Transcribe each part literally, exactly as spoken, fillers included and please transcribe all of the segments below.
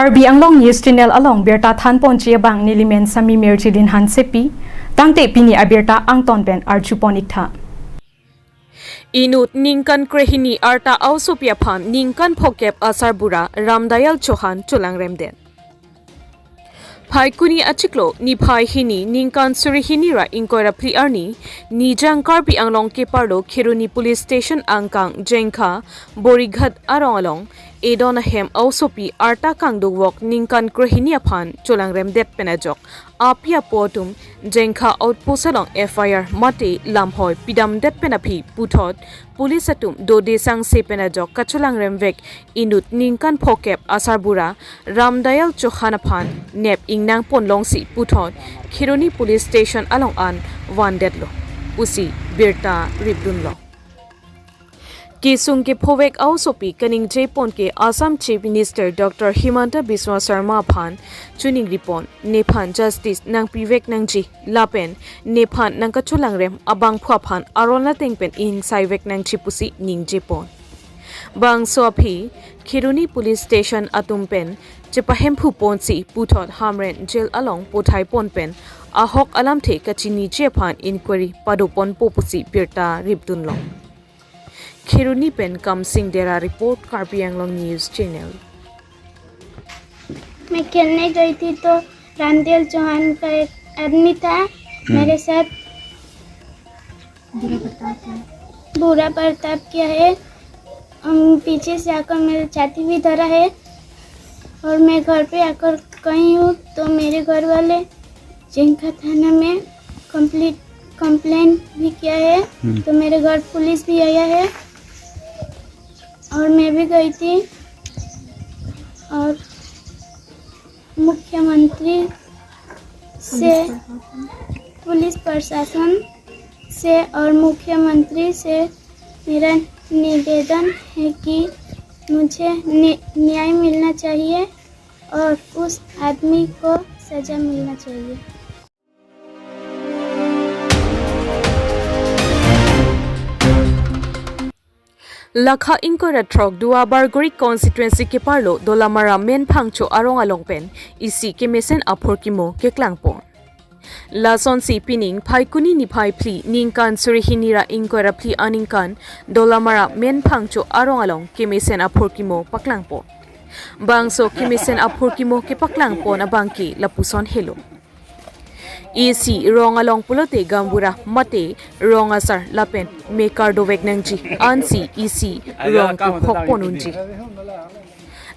Karbi Anglong News Channel along birta thanponji abang nelimen Sami Mirjilin Hansepi, tangte pini abirta angton pen arjupon iktha. Inut ningkan krehini arta aosopi aphan ningkan phokep asarbura Ramdayal Chauhan cholangremdet. Phaikuni achiklo niphai hini ningkan suri hini ra ingkoi ra phli arni Nijang Karbi Anglong keparlo Kheroni Police Station angkang Jengkha Borighat arong along edon ahem aosopi arta kangdukvok ningkan krehini aphan cholangremdet pen ajok api apo atum Jengkha outpost along F I R mate lamhoi pidamdet pen aphi puthot police atum dode sangse pen ajok kacholangremvek inut ningkan phokep asarbura Ramdayal Chauhan aphan nep ingnangpon longsi puthot Kheroni Police Station along an vandetlo pusi birta ripdunlo. Kesung kephovek aosopi kaningjepon ke Assam Chief Minister Doctor Himanta Biswa Sarma aphan choningripon, nephan justice nangpivek nangji lapen nephan nangkacholangrem abangphu aphan aron ateng pen ingsaivek nangji pusi ningjepon. Bangso aphi Kheroni Police Station atum pen chepahemphuponsi puthot Hamren Jail along pothaipon pen ahok alamthe kachiniji aphan inquiry padoponpo pusi birta ripdunlo. Kheroni pen Kamsing Dera report, Karbi Anglong News Channel. मैं खेलने गई थी तो रामदेव चौहान का एक आदमी था मेरे साथ। बुरा बर्ताव किया है। अम, पीछे से आकर मेरे छाती भी धरा है और मैं घर पे आकर गई हूँ तो मेरे घर वाले जिनका थाना में कंप्लीट कंप्लेन भी किया है। तो मेरे घर पुलिस भी आया है और मैं भी गई थी और मुख्यमंत्री से, पुलिस प्रशासन से और मुख्यमंत्री से मेरा निवेदन है कि मुझे न्या- न्याय मिलना चाहिए और उस आदमी को सजा मिलना चाहिए। Lakha ingkoi ra throk Duar Bagori constituency keparlo Dolamara Menphangcho arong along pen isi kemesen aphurkimo keklangpon. Lasonsi pining Phaikuni niphai phli ningkan suri hini ra ingkoi ra phli aningkan Dolamara Menphangcho arong along kemesen aphurkimo paklangpon. Bangso kemesen aphurkimo kepaklangpon abangke lapuson helo. Isi rong along pulote gaonbura mate rong asar lapen mekar dovek nangji, ansi isi rong kuphokpon unji.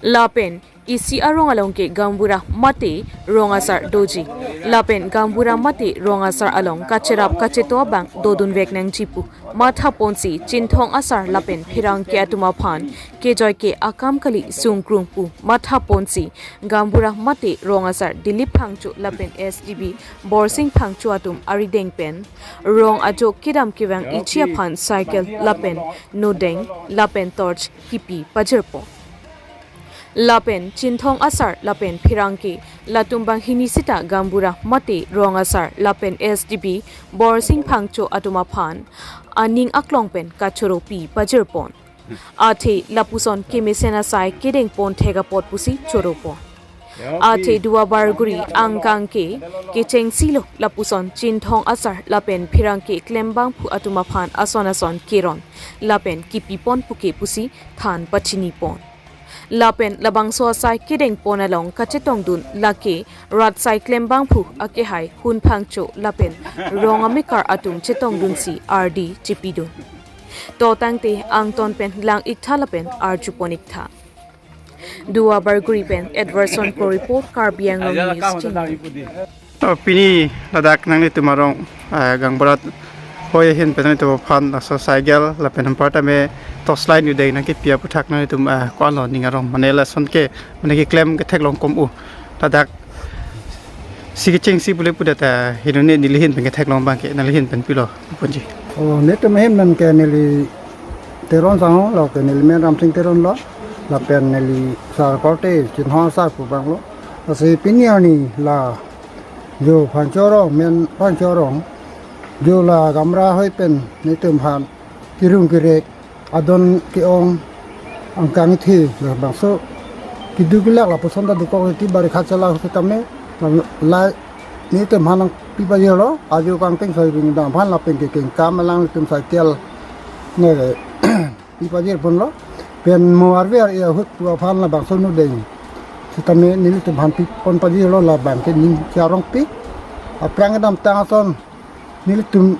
Lapen isi arong along ke gaonbura mate rong asar doji. Lapen gaonbura mate rong asar along kacherap kacheto abang dodunvek nangji pu mathaponsi Chinthong asar lapen pherangke atum aphan kejoi ke akam kali sungkrung pu mathaponsi gaonbura mate rong asar Dilip Phangcho lapen S D B Borsing Phangcho atum arideng pen rong ajo kedam kevang ichi aphan cycle lapen nodeng lapen torch kipi pajirpo. Lapen Chinthong asar lapen pherangke latum banghini sita gaonbura mate rong asar lapen S D B Borsing Phangcho atum aphan aning aklong pen kachoropi pajirpon. Athe lapuson kemesen asai kedengpon thek apot pusi choropon. Athe Duar Bagori angkang ke kechengsilo lapuson Chinthong asar lapen pherangke klembangphu atum aphan ason ason keron lapen kipipon puke pusi than pachinipon. Lapen labangso asai kedengpon along kachetongdun lake rat sai klembangphu akehai Hun Phangcho lapen rong amekar atum chetongdunsi ardi chepidun. To tangte angton pen lang iktha lapen arjupon iktha. Duar Bagori pen Edwardson Kro report, Karbi Anglong News Channel. Oh, pini ladak nanglitum arong, ah, gaonbura hoi ahin pen nanglitum aphan laso cycle lapen anparta me torchlight nodeng nangkipi aputhak nanglitum, ah, ko-an lo ning arong mane lason ke mane keklem ketheklong kom u ladak si kechengsi pule pudet ta heno ne nelihin pen ketheklong abangke nelihin pen pilo ponji. Oh, netum ahin pen ke neli Teron sangho lo ke neli men Ramsing Teron lo lapen neli sar korte Chinthong asar pu abang lo. Lasi pini arni la jo Phangcho arong, men Phangcho arong, jo la gaonbura hoi pen netum aphan kerung kerek adon ke-ong angkang thi labangso Keduk kelak lapuson ta dokok, iti barikha chala ahut setame, la, nelitum aphan nangpi pajirlo, ajo kangting sai ring dam aphan lapen kekeng kam alanglitum cycle ne pi pajir ponlo. Pen mo arve ar-e ahut pu aphan labangso nudeng setame nelitum aphan pipon pajirlo, labang ke ning charongpi. Aphrang kedamtang ason nelitum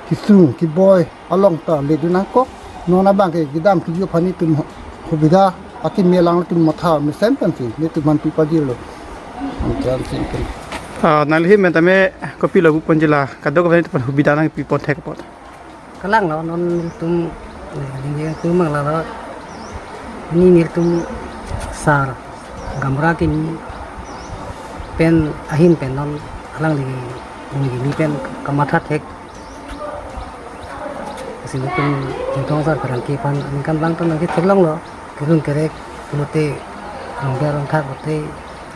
kesung keboi along ta ledun nangkok. Non abang ke kedam kejut aphan nelitum hubida akimi alanglitum matha mesen pensi nelitum aphan pi pajirlo. Amtran singpen. Ah, nangli ahin pen tame kopilo pu ponji, la kadokave nelitum aphan hubida nangpipon thek apot? Kalang lo, non nelitum, eh, nelitum mang la lo. Ni nelitum sar gaonbura kimi pen ahin pen non alangli, neli pen kamatha thek. Lasi nelitum Chinthong asar pherangke aphan aningkanvang ta nangketheklonglo. Kerung kerek pulote, rong ber rong thak pulote,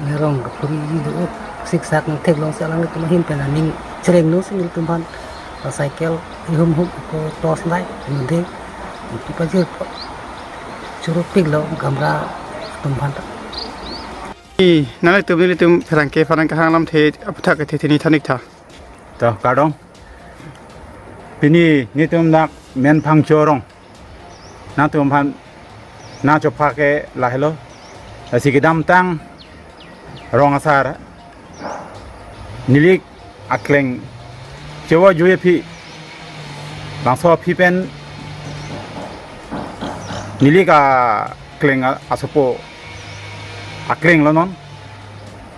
ne rong kaphuri do, siksak nangtheklongsi alanglitum ahin pen aning chereng no si nelitum aphan, ah, cycle ihum hum ko torch light nudeng pi pajir churupiklo gaonbura atum aphan ta. I, nanglitum, nelitum pherangke aphan nangkehang alamthe aputhak kethe theni thanik tha. To, kardom. Pini nelitum dak men Phangcho arong nangtum aphan nangchophak ke lahelo. Lasi kedamtang rong asar neli akleng chewa jui aphi, bangso aphi pen neli akleng a-, asopo akleng lo non.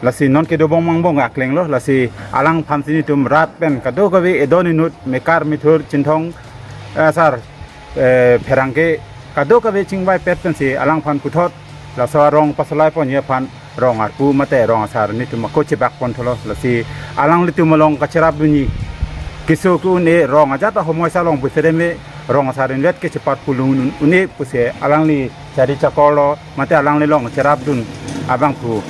Lasi non kedo bong mang bong akleng lo, lasi alangphan si nelitum rat pen kadokave edon inut mekar methur Chinthong, eh, asar, eh, pherangke kadokave chingvaipet pensi alangphan puthot laso arong pasolai ponji aphan rong arpu mate rong asar nelitum ako chebak pon thulo. Lasi alanglitum along kacherapdunji, keso ke un-e, rong ajat ahomoisa along pu setame rong asar invet ke chepat pulung un-, un-e pusi alangli chari chakor lo mate alangli along cherapdun abang pu,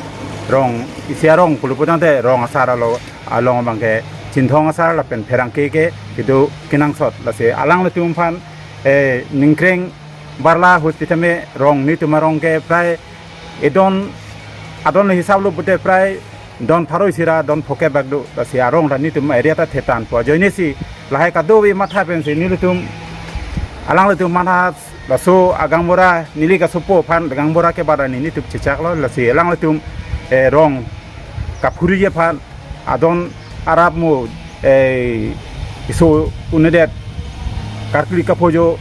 rong isi arong pulo putangte rong asar alo along abang ke Chinthong asar lapen pherangke ke kedo kenangsot. Lasi alanglitum aphan, eh, ningkreng barla ahut setame rong nelitum arong ke prai edon adon le hisap lo pute prai don pharo isi ra don phokep bak do. Lasi arong ra nelitum area ta thetan po ajoine si lahai kadokave matha pensi nelitum, alanglitum matha, laso agaonbura neli kasopo aphan agaonbura ke barani nelitum chechaklo. Lasi alanglitum, eh, rong kaphuriji aphan adon arap mo, eh, keso un-edet, karkli kaphojo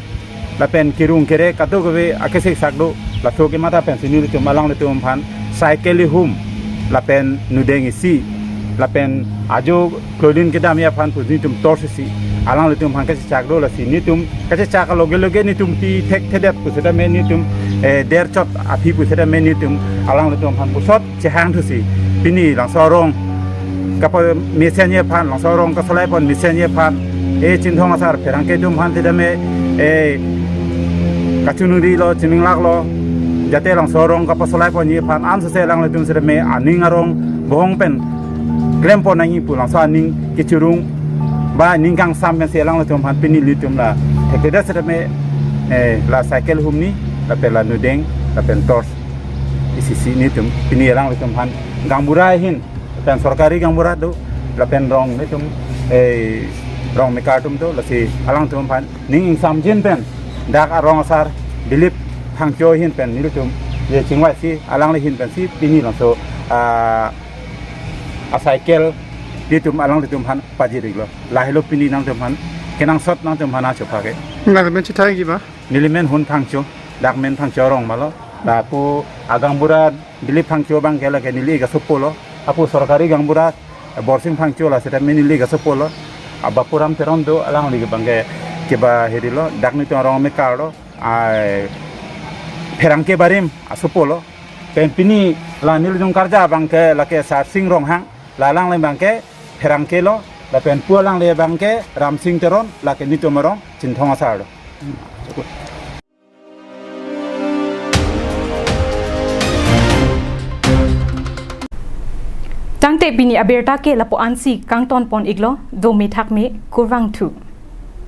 lapen kerung kerek kadokave akesik sak do, laso kematha pensi nelitum alanglitum aphan cycle ihum lapen nudeng isi lapen ajo kloilin kedamji aphan pu nelitum torch isi alanglitum aphan kachechak do. Lasi nelitum kachechak aloge loge nelitum pi thekthedet pu setame nelitum, eh, derchot aphi pu setame nelitum alanglitum aphan pusot chehang thusi pini laso arong kapamesenji aphan, laso arong kasolai pon mesenji aphan, eh, Chinthong asar pherangke atum aphan setame, eh, kachiningri lo, chininglak lo, jate laso arong kapasolai ponji aphan ansose alanglitum setame aning arong bohong pen klem pon nangji pu laso aning kechirung ba aning kangsam pensi alanglitum aphan pini nelitum la thekthedet setame, eh, la cycle ihumni lapen la nudeng lapen torch isi si nelitum pini alanglitum aphan gaonbura ahin lapen sorkari gaonbura do lapen rong nelitum, eh, rong mekar atum do, lasi alangtum aphan ning ingsamjin pen dak arong asar Dilip Phangcho ahin pen nelitum je chingvaisi alangli ahin pensi pini laso, ah, acycle nelitum alanglitum aphan pajir-iklo. Lahelo pini nangtum aphan kenangsot nangtum aphan achophak ke. Nangli men chethangji ma? Neli men Hun Phangcho, dak men Phangcho arong malo. Lapu agaonbura Dilip Phangcho abang ke lake neli kasopo lo. Apu sorkari gaonbura Borsing Phangcho la setame neli kasopo lo. A Bapuram Teron do, alangli abang ke keba hedi lo, dak nelitum arong mekar lo. Ai, pherangke barim asopo lo. Pen pini la nelitum karja abang ke lake Sarsing Ronghang, la alangli abang ke pherangke lo, lapen pu alangli abang ke Ramsing Teron, lake nelitum arong Chinthong asar lo. Tangte pini abirta ke lapu-ansi kangton pon-iklo, dome thakme, kurvangthu.